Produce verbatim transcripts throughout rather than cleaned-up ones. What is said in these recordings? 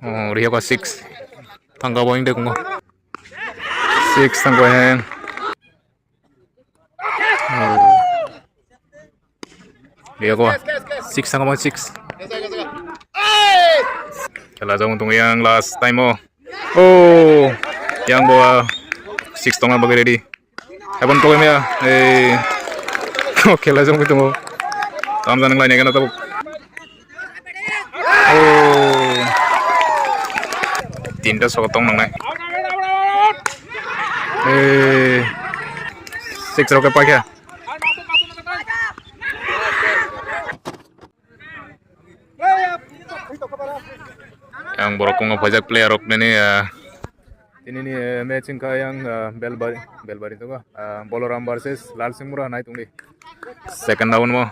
Oh, Rihaka six. Thangka bo ingde kungo. Six thangka he. Oh. Rihaka six thangka bo six. Khela jagong tong yang last time o. Oh, yang bo, ah, six tongna bagwi ready. Habon togwi maya, eh, oh, khela jong tongo. Tam janang lai nai gana tabuk. Oh, tinta soko tong nangnai. Eh, six rok paikha. Yang borok kongo phaijak player rok nini, ah, tini ni, eh, match wngkha yang, ah, Belbari, Belbari tongo, ah, Boloram versus Lalsingmura nai tongdi. Second round mo.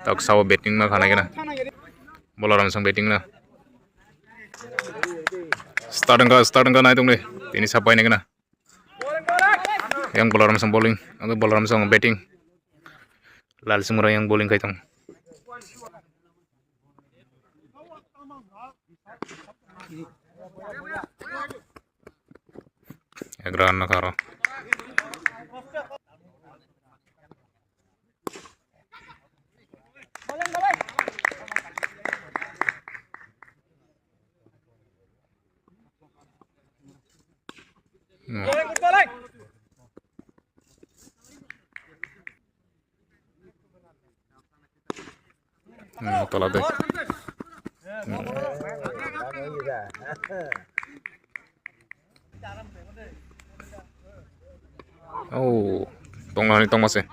Tok sao batting ma khana kena. Boloram song batting na. Start wngkha, start wngkha nai tongdi. Tini sapai nai kena. Yang Bolaram song bowling, ang Bolaram song batting. Lalsingmura yang bowling khai tong. Ek run na karo. Hmm. Hmm, tola de. Hmm. Oh, tongmani tongmase.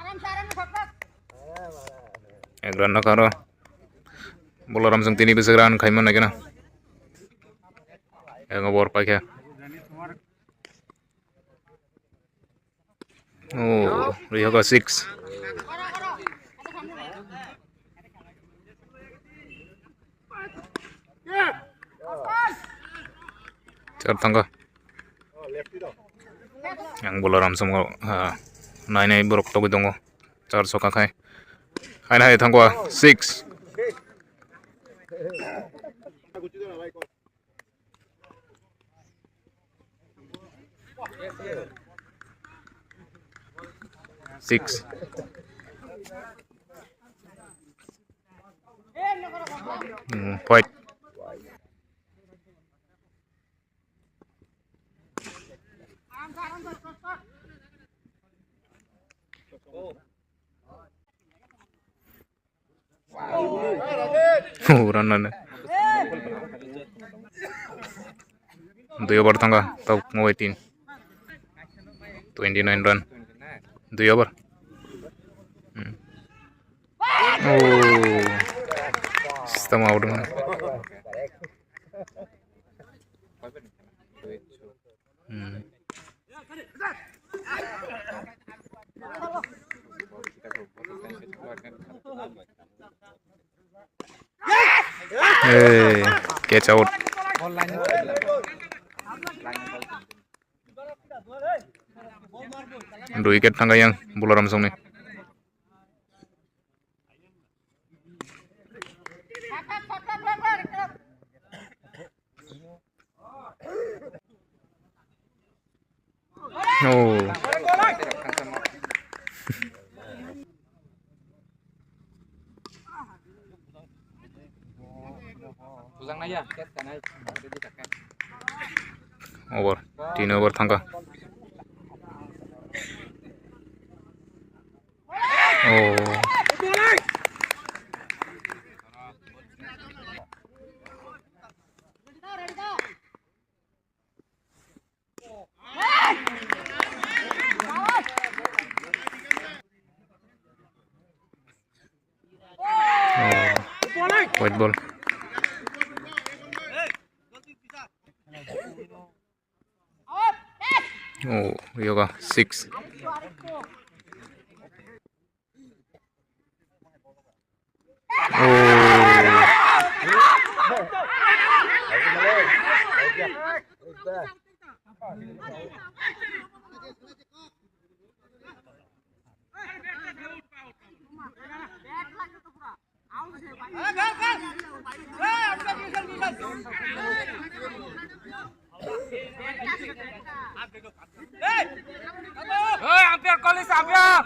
Ek run no karo. Bolaram song tini bwswk run khaima nai gana. Ego bor paikha. Oh, Rihoga six. Char thangkha. Yang Bolaram song, ah, nai nai borok togwi tongo. Char soka khai. Hai nai thangkha six. Six. Hmm, fight. Uran nane. Dui over thangkha, tok mo eighteen. Twenty nine run. Dui over. Hmm. Oh. Sistema out mana. Hmm. Hey, catch out. Dui wicket thangkha yang Bolaram songni. Oh. Over. Tin over thangkha. Oh. Oh. White ball. Oh, yoga six. Oh. Hey, umpire, call is umpire.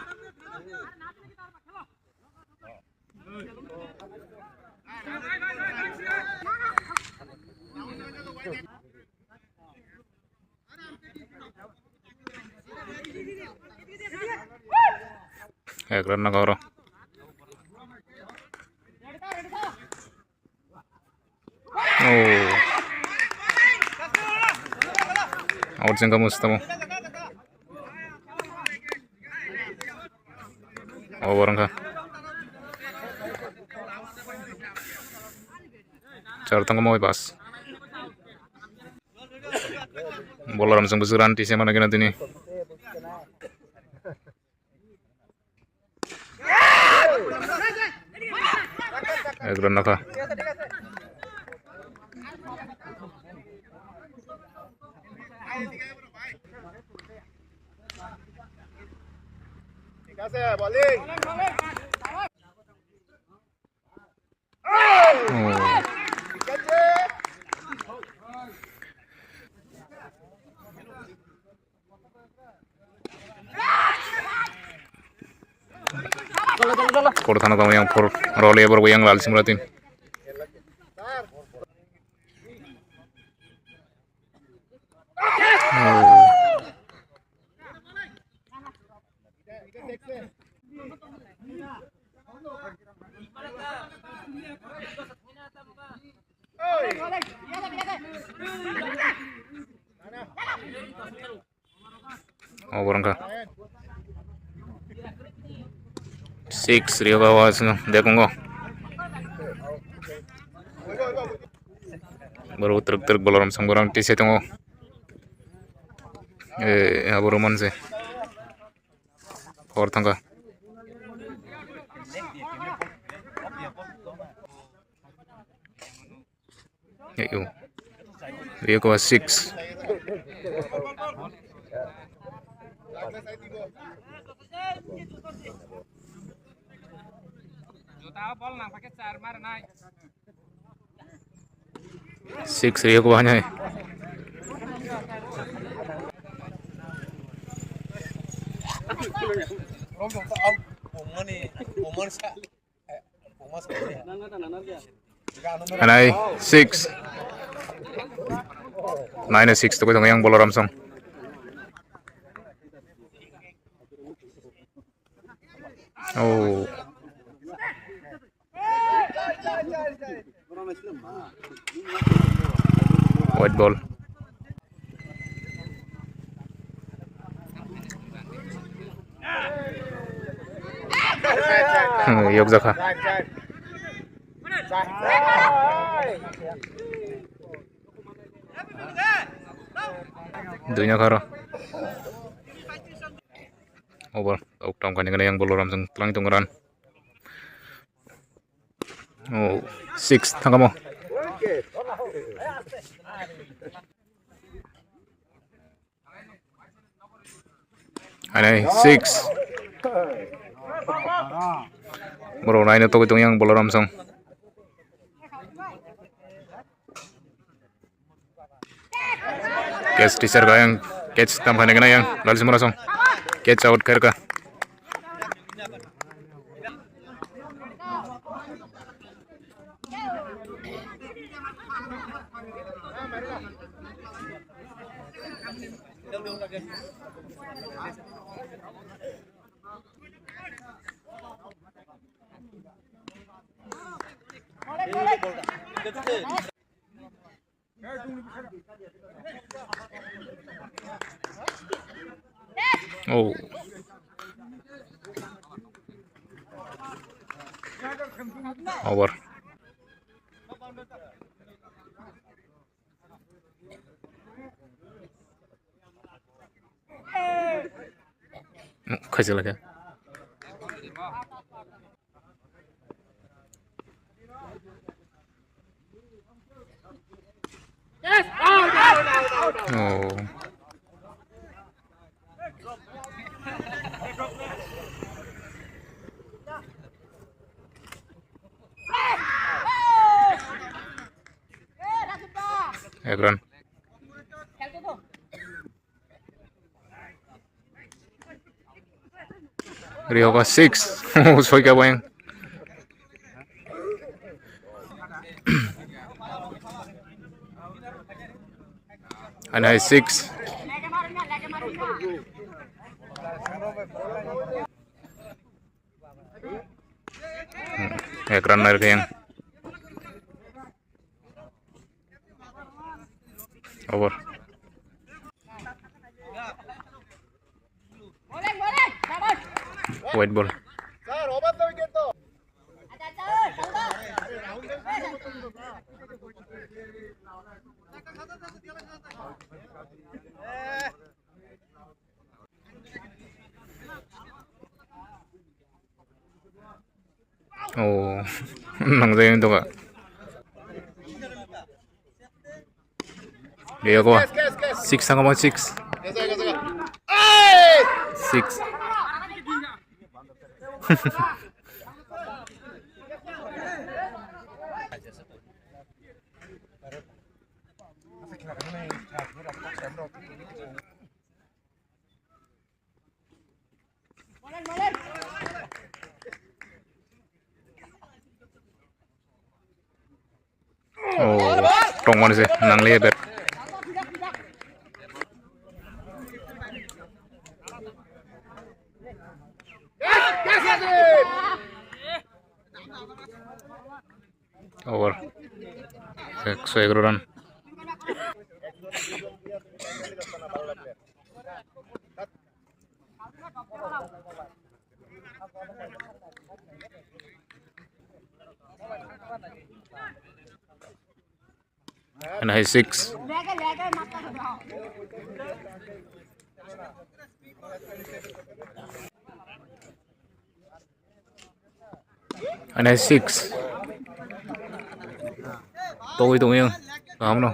Ek run na gauro. Oh. Out jengka mustamo. Over wngkha. Char tangma bai bas. Bolaram song bwswk run tisa mano gina tini. Ek run nokha. Por thana tamo yang por role borok yang lal simra tin. Over wngkha. Six, Rio Bawa sino, dekungo. Boro truk truk bolaram song borang tise tongo. Eh, aboro manse. Hor thangkha. Ayo. Rio ko six. Six Rio ko hanya. Anai six. Nine six to yang Bolaram song. Oh. White ball. Hmm, yok jakha. Duina kharo. Over. Tok tong kani kani yang Bolaram song tlang tong ran. Oh, six thangkamo. Anai six. Boro naino togwi tong yang Bolaram song. Catch teacher kha yang catch tam khani gana yang Lalsimra song catch out khairkha. Oh. Over. Khaisa laka. Oh. Ek run. Rioka six. Soika boyang. Anai six. Ek run nairikha yang. Over. White ball. Oh, nangjagwi wngtongkha. Rioka six thangkha mo six. Six. Oh, tongmani se nangliya bat. Over. Ekso egaroh run. And high six. Anai six. Tongwi tongwi ang. Kaham no.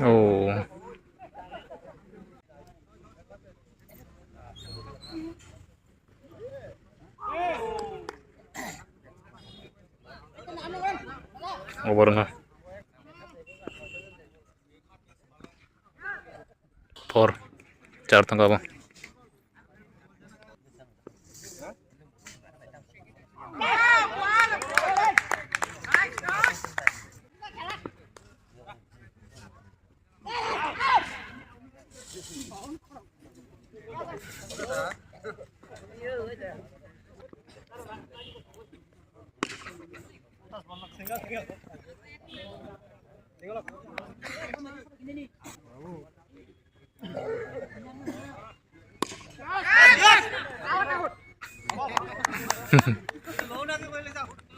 Oh. Over wngkha. Four. Char thangkha bo.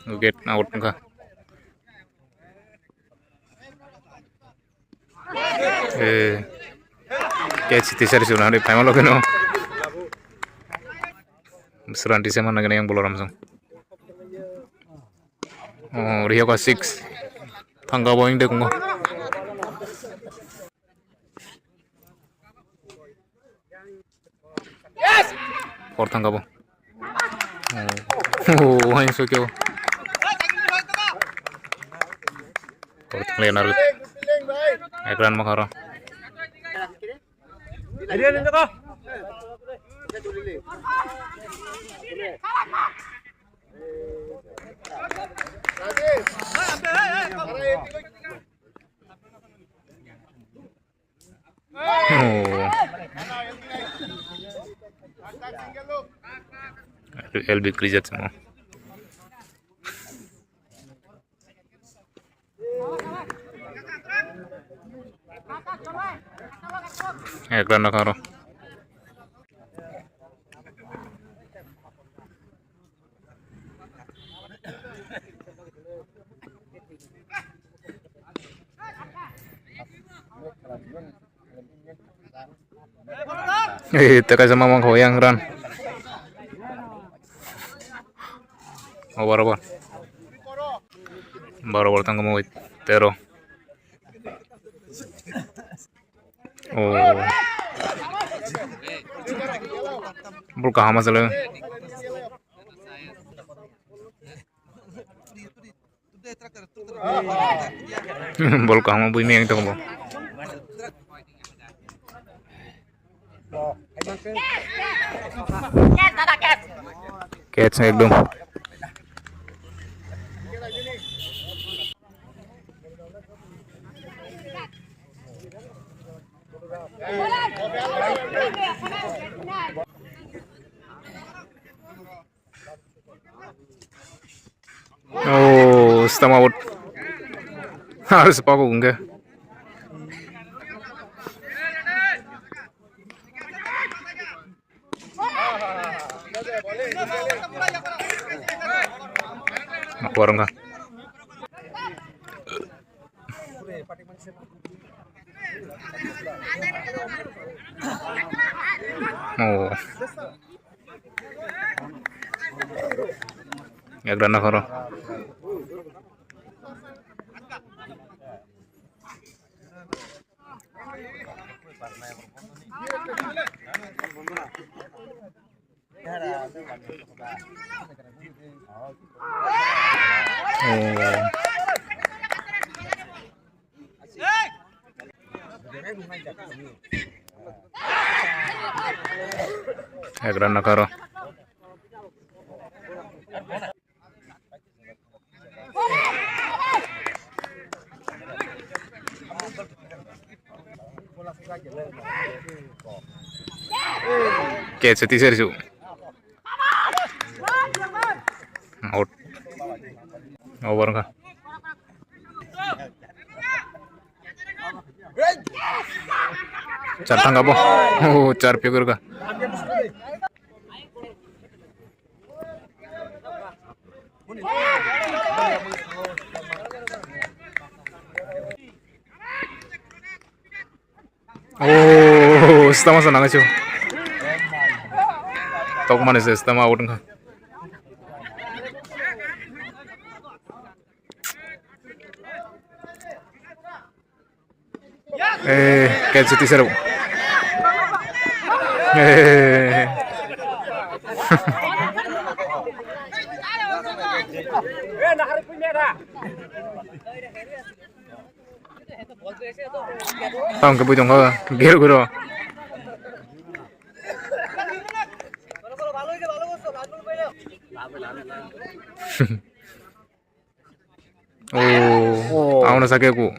Wicket out wngkha. Eh, catch tisari suna hari phaima logino. Seranti se mana kena yang boloram song. Oh, Rioka six. Thangka bo ingde kungo. Hor thangka bo. Oh, oh, hain sokyo. Hor thangla narwk. Ekran makharo. Oh. L B Krijat mo. Ekla nakaro. Eh, teka sama mang hoyang ran. Over, over. Barobar tangkamo tero. Oh. Kaham aswk le. Bol kaham bui meng tong bo. Catch ekdom. Oh, stama out. Harus paku enggak. Makwarang ka. Oh. Ekra na khoro. Oh. Ekra na khoro. Catch teacher su. Out. Over ka. Char thang ka bo. Oh, char pure ka. Oh, stama sa nangai chu. Tok mane se stama out wngkha. Eh, catch teacher. Eh. Tang ke bujong ha, gero gero. Oh, oh. Amo na sakhe ku.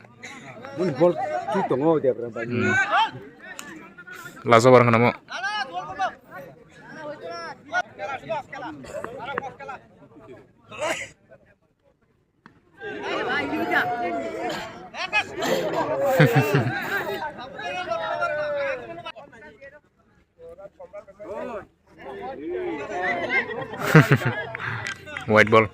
Mun bol tu tongo dia berapa ni? Hmm. Laso barang nama. White ball.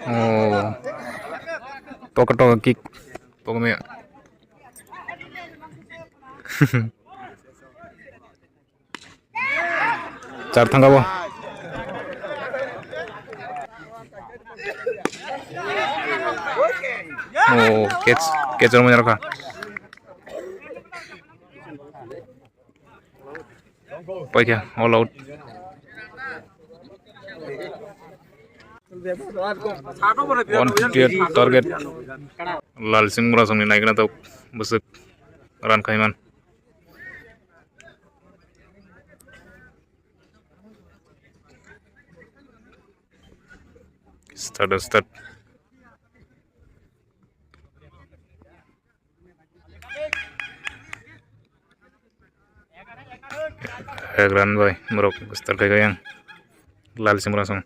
Oh. Pocket, pocket kick. Pocket me. Char thang ka bo. Oh, catch, catch rw manya rw kha. Paikha, all out. One fifty eight target. Lal Singh Murasongni naikna tok bwswk run khaiman. Start, start. Ek run bai, borok start khai kha yang. Lal Singh Murasong.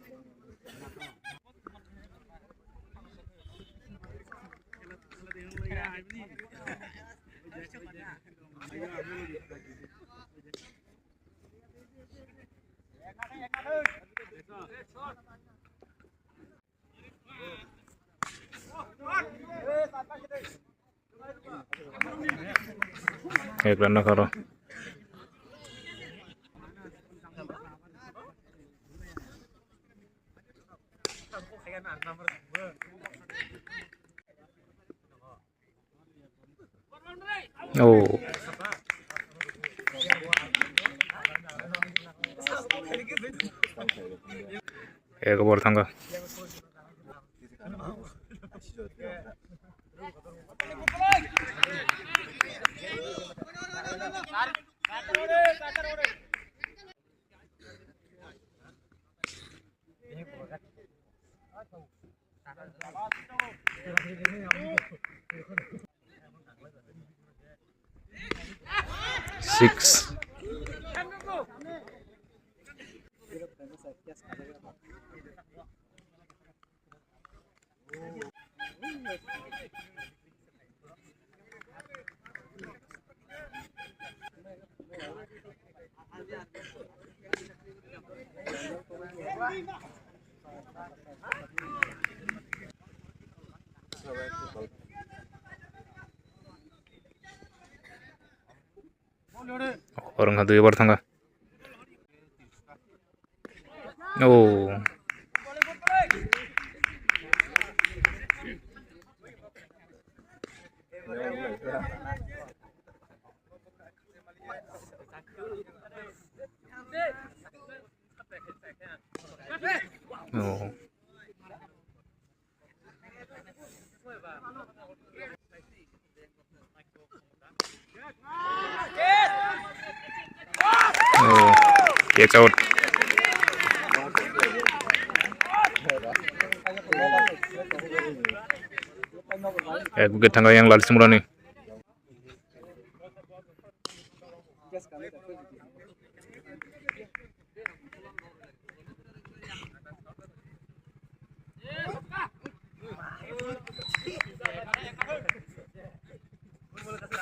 Ek run na kharo. Oh. Ek over thanga. Six. Orang satu over thangka. Oh. Oh. Oh, catch out. Ek wicket thangkha yang Lal Simrani.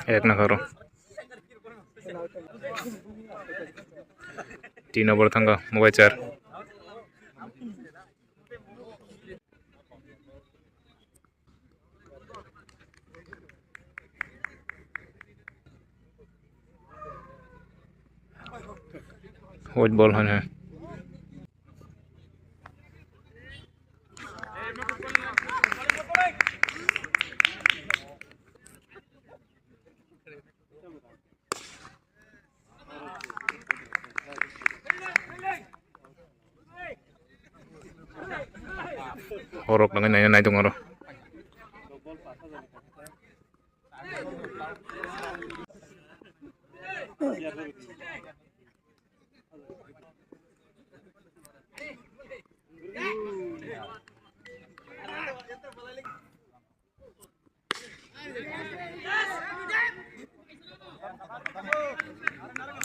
Ek na karo. Tin over thangkha, mobile char. White ball hwn hai. Horok nangwi naina nai tongo oro.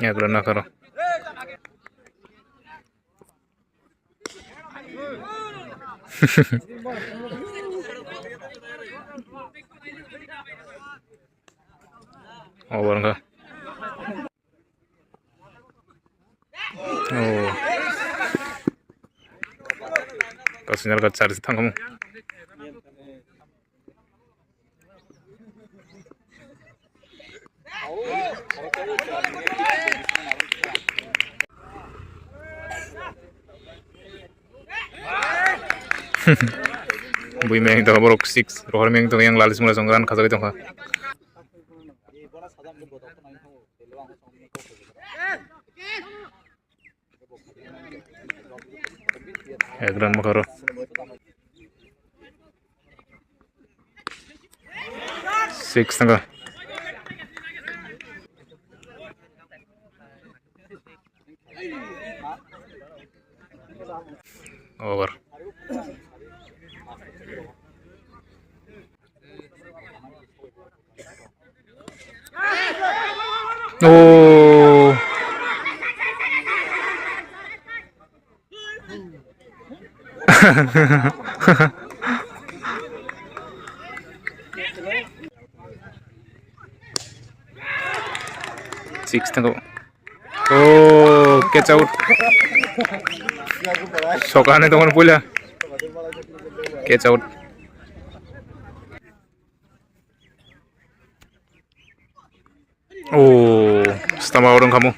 Ek run nakaro. Over wngkha. Oh. Kasingjar ka charge thangkhamu. Bui meng tongkha borok six, rohor meng tongkha yang lalis mula song run khajagwi tongkha. Ek run bokaro. Six tangka. Over. Oh. Six tangko. Oh, catch out. Sokane tongo puila. Catch out. Oh, stama orang kamu.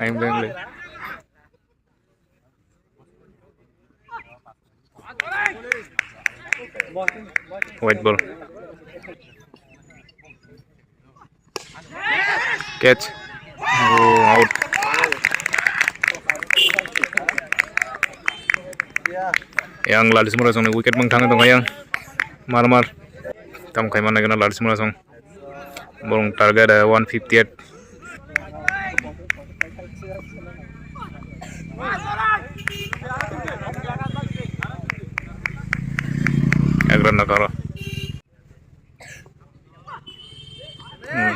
Aing beng le. White ball. Catch. Oh, out. Yang Lalis Murasong ni wicket mang thangwi tongo yang. Mar mar. Tam khai manai gana Lalis Murasong. Borong target, eh, one fifty eight. Ekran na karo. Hmm.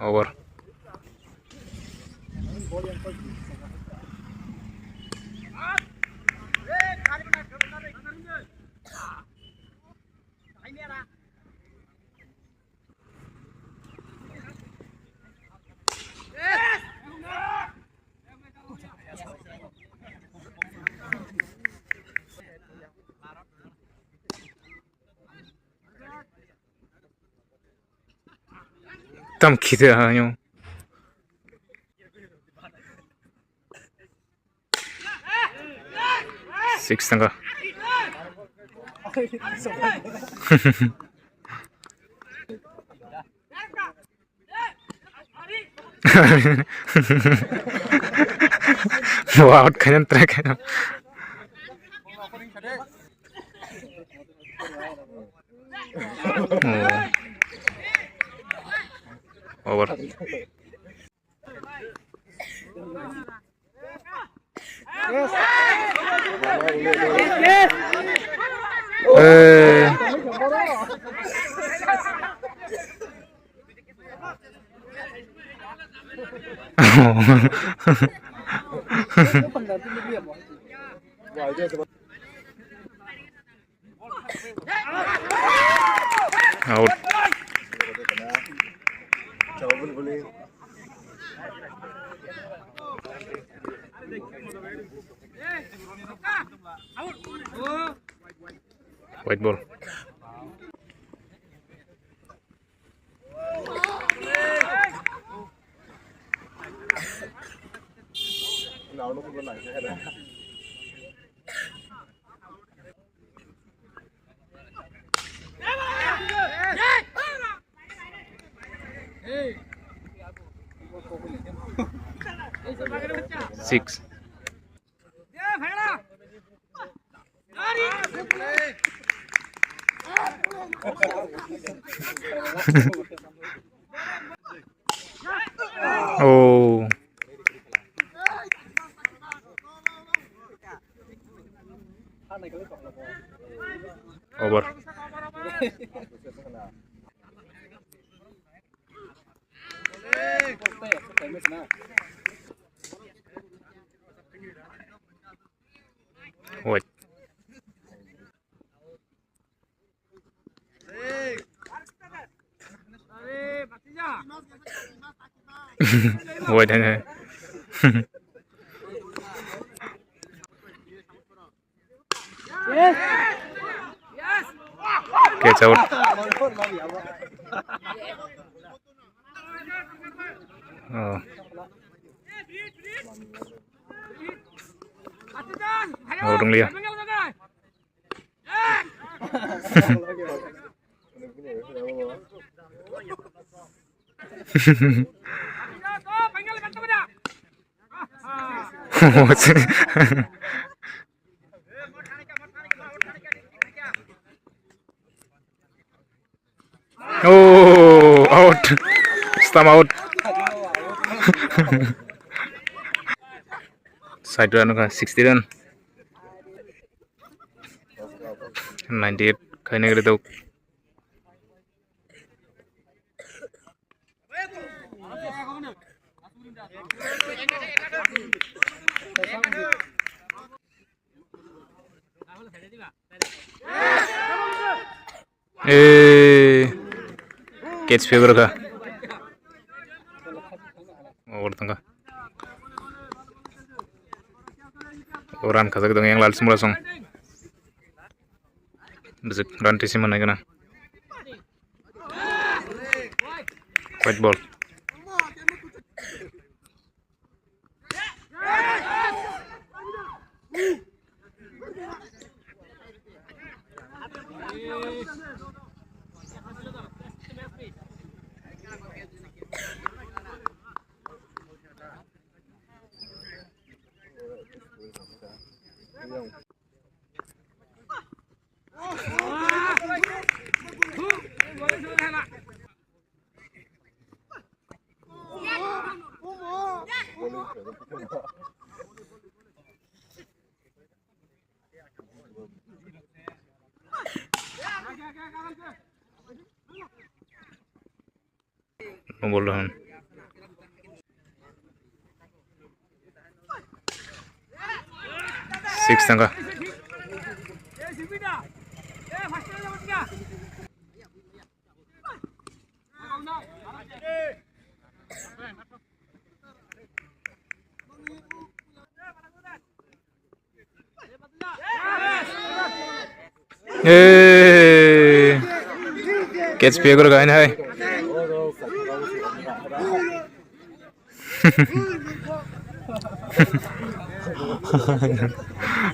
Over. Tam khide ha yo. Six tangka. Wow, kainan try kainan. Oh. Over. Eh. Out. White ball. Six. Oh. Over. Wait. Wait, hang on. Catch out. Oh. Oh, dong liya. Oh, out. Stamp out. Side run ka sixty run. Ninety eight khaina gari dok. Eh, catch favour ka. Over tangka. Run khajak dong yang Lalis Murasong. Bwswk run tisi manai gana. White ball. Bol rohon. Six tangka. Eh, catch piya gora gain hai.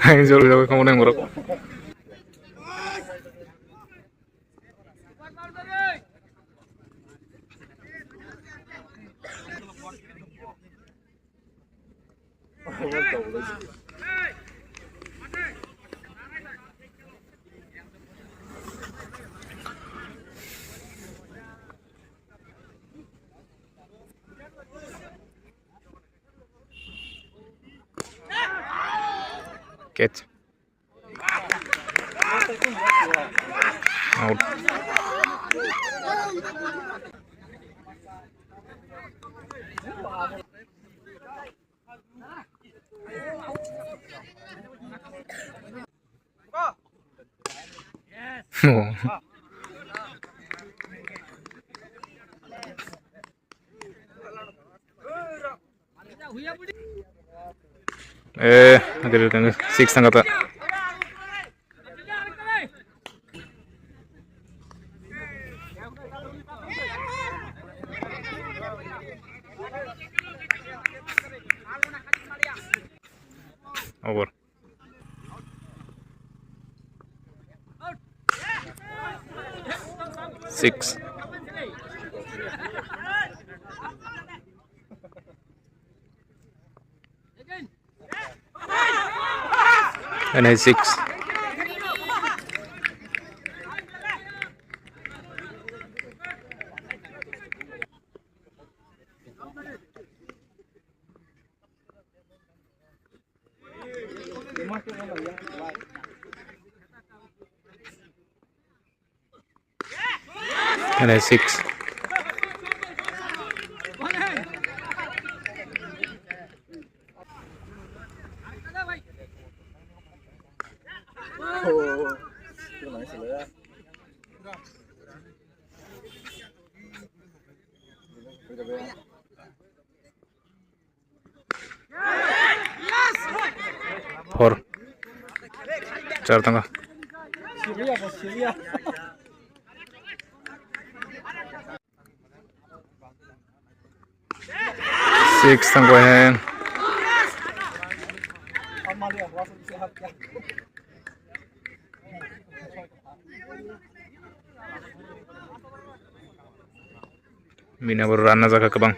Ang jol jol kamu nang borok. Catch. Out. Oh. Eh, agak six tangka ta. Over. Six. And a six. And a six. Four. Char tangka. Six tangka hai. Bini abo run na jaga kwbang.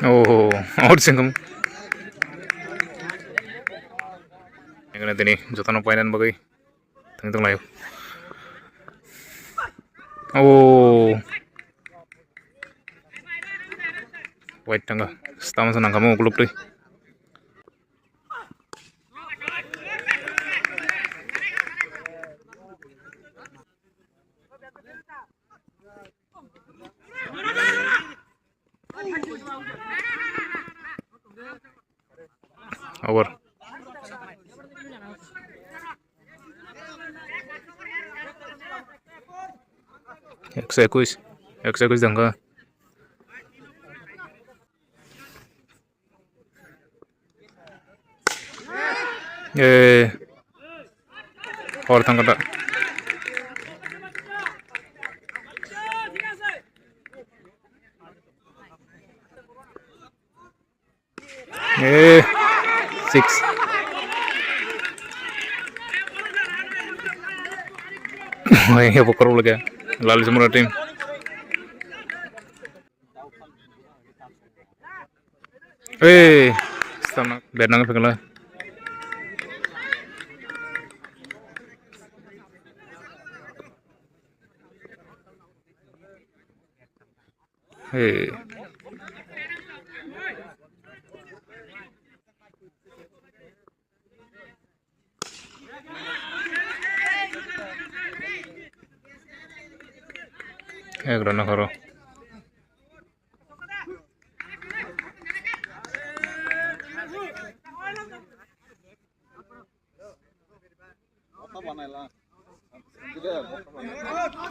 Oh, out sengkam. Yang kena tini, jotono pointan bagwi. Tang tang layo. Oh. Wait tangga. Stama sanang kamu kulub deh. Over. Ekso ekuis, ekso ekuis dangka. Eh, hor thangkata. Eh, six. Hai, ya, bokorok lagi. Lal Jumra team. Eh, stop na. Bad nang pekala. Hey. Ek rana khoro.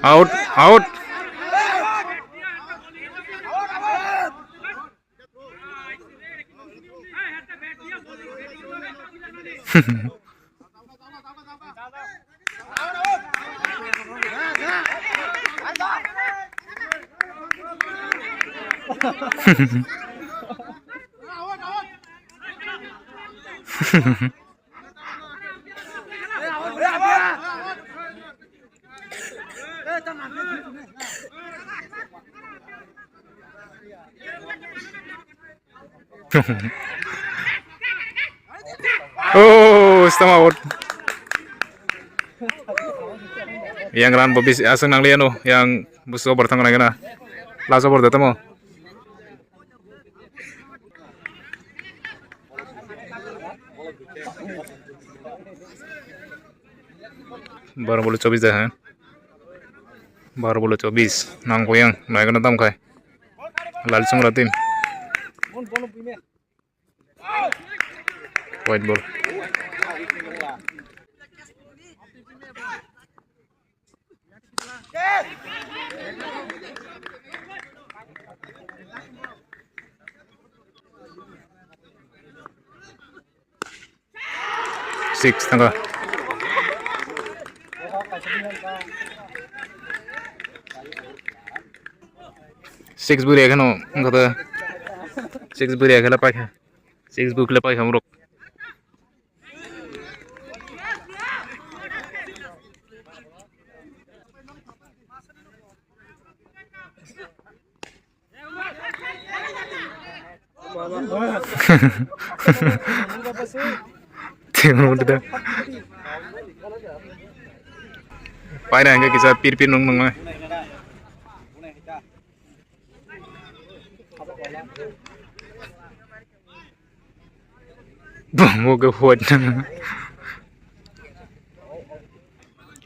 Out, out. Oh, stama out. Yang ran bo bis aswk nangliya no, yang busu over thang nangna. Last over da tamo. Baro bolo chobis da, ha? Baro bolo chobis. Nang koyang, nai kono tam khai. Lal Chungra team. White ball. Six tangka. Six buri ekheno wngkha ta. Six buri ekhela paikha. Six buri khela paikha borok. Paina hingke kisa pir pir nung nung nai. Bo ke huat na.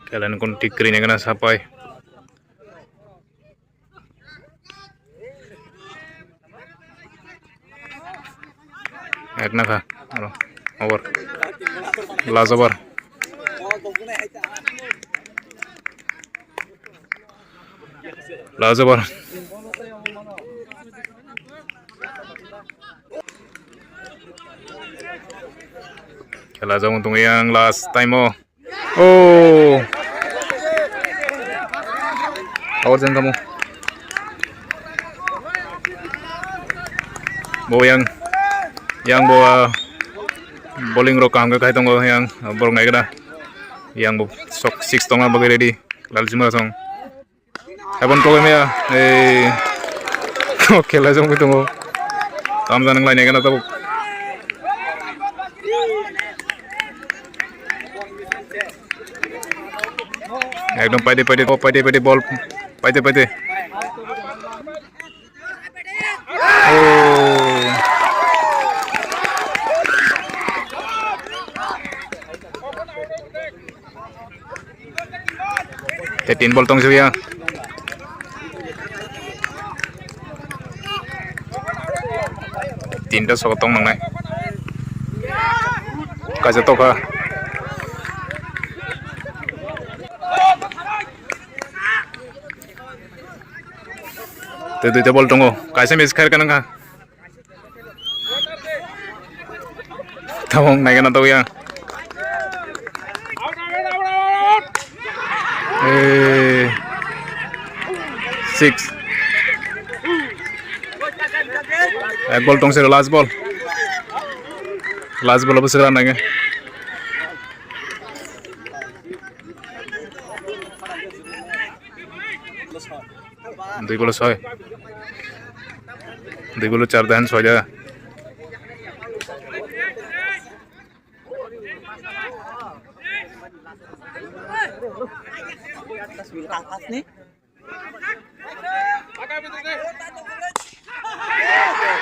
Kailan kun tik kri ne kana sapai. Ek na kha. Aro. Over. Last over. Last over. Khela jagong tong yang last time o. Oh. Awar jeng kamu. Bo yang, yang bo, ah, bowling rok kaham khe khai tongo yang, ah, borok nai khe da. Yang bo sok six tongna bagwi ready. Lal Jumra song. Ebon kok maya, eh, kok khela jong tongo. Tamjani nang lainai gana tabuk. Ekdom paide paide, paide paide bol, paide paide. Oh. Te tin bol tong sibya. Tinta soko tong nangnai. Kaisa tokha. Te duita bol tongo. Kaisa miss khair kanang kha. Tabuk naikhe na tongya. Eh, six. Ek bol tongse last bol. Last ball o bwswk run nangya. Dui ball o soi. Dui ball o char dahan soi da.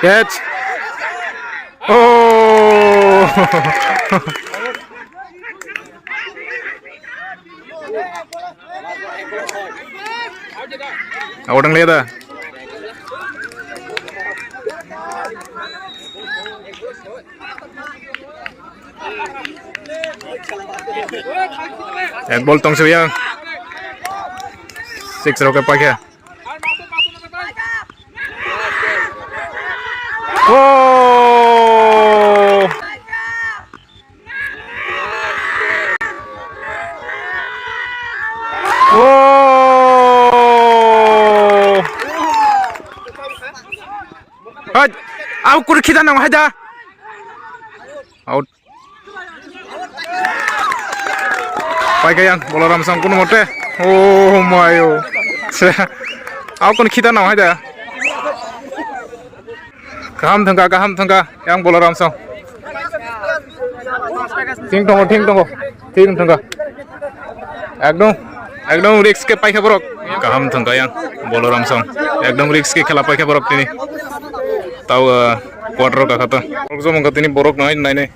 Catch. Oh. Out ang liya da. Ek ball tong siya. Six roke paikha. Oh! Oh! Hai, au kuri khita nang hai da. Out. Paikha yang Bolaram Song kuno mote. Oh my oh. Au kuri khita nang hai da. Kaham thangka, kaham thangka yang Bolaram Song. Thing tongo, thing tongo. Thing thangka. Ekdom, ekdom risk ke paikha borok. Kaham thangka yang Bolaram Song. Ekdom risk ke khela paikha borok tini. Tau, eh, quarter o kakha to. Borok jomong kha tini borok nai, nai, nai.